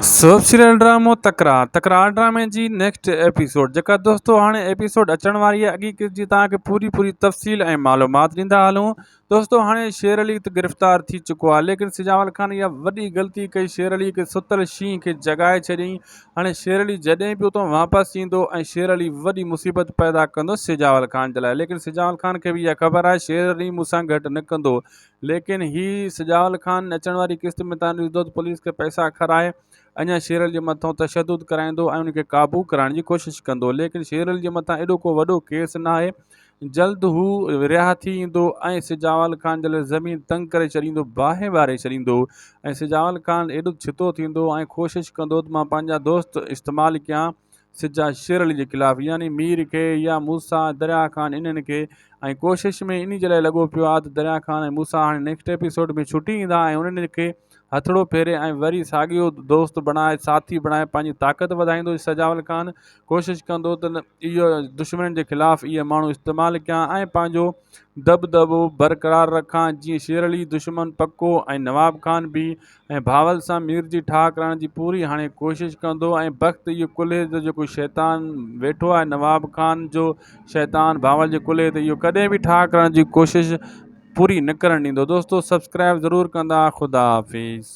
Soap serial ڊرامو تڪرار تڪرار ڊرامي جي نيڪسٽ ايپيسوڊ جيڪا دوستو هاڻي ايپيسوڊ اچڻ واري آهي اڳي قسط جي توهان کي پوري پوري تفصيل ۽ معلومات ڏيندا هلون دوستو هاڻي شير علي ته گرفتار ٿي چڪو آهي ليڪن سجاول خان اها وڏي غلطي ڪئي شير علي کي ستل شينهن کي جڳائي ڇڏيائين هاڻي شير علي جڏهن به اتان واپس ايندو ۽ شير علي وڏي مصيبت پيدا ڪندو سجاول خان جي لاء ليڪن سجاول خان کي به اها خبر آهي شير علي مون سان گهٽ نه ڪندو ليڪن هي سجاول خان اچڻ واري قسط ۾ تان ڏسندو ته پوليس کي پئسا کارائي اڃا شيرل جي مٿان تشدد ڪرائيندو ۽ ان کي قابو ڪرائڻ جي ڪوشش ڪندو ليڪن شيرل جي مٿان ايڏو ڪو وڏو ڪيس ناهي جلد هو رها ٿي ايندو ۽ سجاول خان جي لاء زمين تنگ ڪري ڇڏيندو باهه ٻاري ڇڏيندو ۽ سجاول خان ايڏو ڇتو ٿيندو ۽ ڪوشش ڪندو ته مان پنهنجا دوست استعمال ڪيان سجا شير علي جي خلاف يعني مير کي يا موسيٰ دريا خان انهن کي ۽ ڪوشش ۾ انهي جي لاء لڳو پيو آهي ته دريا خان ۽ موسيٰ هاڻي نيڪسٽ ايپيسوڊ ۾ ڇٽي ايندا ۽ انهن کي هٿڙو ڦيري ۽ وري ساڳيو دوست بڻائي ساٿي بڻائي پنهنجي طاقت وڌائيندو سجاول خان ڪوشش ڪندو ته اهو دشمنن جي خلاف اهي ماڻهو استعمال ڪيان ۽ پنهنجو دٻدٻو برقرار رکان جيئن شير علي دشمن پڪو ۽ نواب خان به ۽ بھاول سان مير جي ٺاھ ڪرائڻ جي پوري ھاڻي ڪوشش ڪندو ۽ بخت اھو ڪلھي تي جيڪو شيطان ويٺو آھي نواب خان جو شيطان بھاول جي ڪلھي تي اھو ڪڏھن به ٺاھ ڪرڻ جي ڪوشش پوري نه ڪرڻ ڏيندو دوستو سبسڪرائب ضرور ڪندا خدا حافظ.